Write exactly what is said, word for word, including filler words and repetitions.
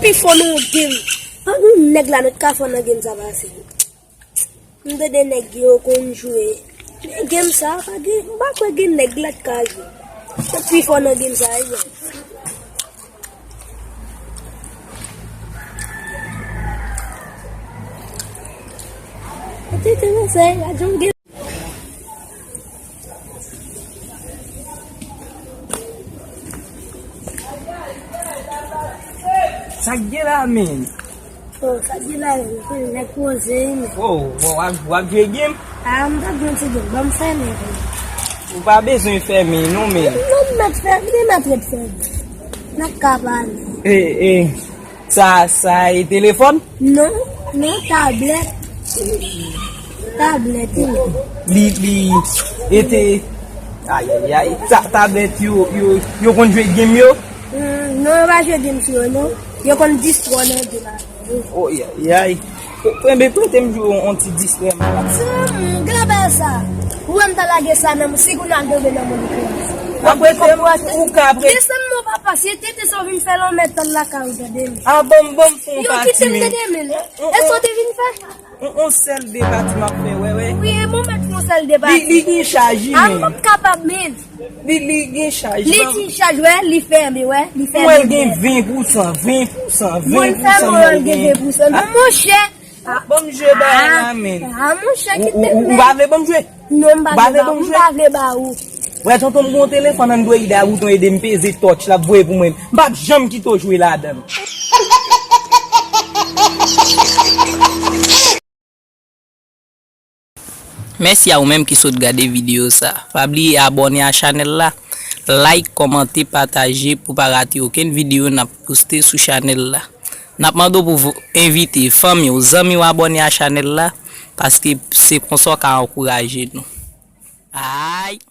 Pi fò nan yon game. Pa gen nèg la nou t ka fè nan game sa pase. M tande nèg yo konn jwe. Men game sa pa gen, m pa kwè gen nèg la t ka jwe. Pi fò nan game sa, e. Mwen te te renmen sa, e, gade yon game. Sa k gen la, men? Oh, sa k gen la, men, nèg poze, men. Oh, w ap, w ap jwe game? Ah, m t ap jwe yon ti game. Ban m fèmen, men. Ou pa bezwen fèmen, non, men. Non, m mèt fèmen, m mèt ret fèmen. N ap ka pale. Eh, eh. Sa, sa e telefòn? Non, non, tablèt. Tablèt, wi. Li, li, e te, ayayay, ta-, tablèt yo, yo, yo konn jwe game yo? Hmm, non, yo pa jwe game sou yo, non. Yo konn distrè nan game la. Oh, ayayay. Premye prete m jwe yon ti distrè m. Ti moun, gade sa. Ou wè m ta lage sa nan, si Ronaldo vin nan moun li. W ap prete m, ou ka prete. Desann non papa, se tete sa w vin fè la, w mèt tann lakay ou, tande m. Ah, ban m, ban m fè yon pati, men. Yo kite m, tande men. Èske w te vin fè? On, on sèl de pati m ap fè, wè, wè. Wi, e bon, mèt fè on sèl de pati. Li, li gen chaj, wi, men. Ah, m p ap kapab, men. Li, li gen chaj. Li gen chaj, wè, li fèmen, wè, li fèmen. Mwen gen ven pousan, ven pousan, ven pousan mwen gen. Ven pousan. Ah, monchè. Ah, ban m jwe ba la, men. Ah, monchè, kite m. Ou, ou, ou pa vle ban m jwe? Non, m pa vle ba ou, m pa vle ba ou. Wè, tonton, m gon telefòn Android a, bouton ede m peze touch, l ap voye pou mwen. M p ap janm kite w jwe ladan l. Mèsi a ou menm ki sot gade videyo sa. Pa bliye abòne a chanèl la, like, kòmante, pataje pou pa rate okenn videyo n ap poste sou chanèl la. N ap mande w pou vo-, envite fanmi w, zanmi w abòne a chanèl la, paske se konsa w ka ankouraje nou. Ay!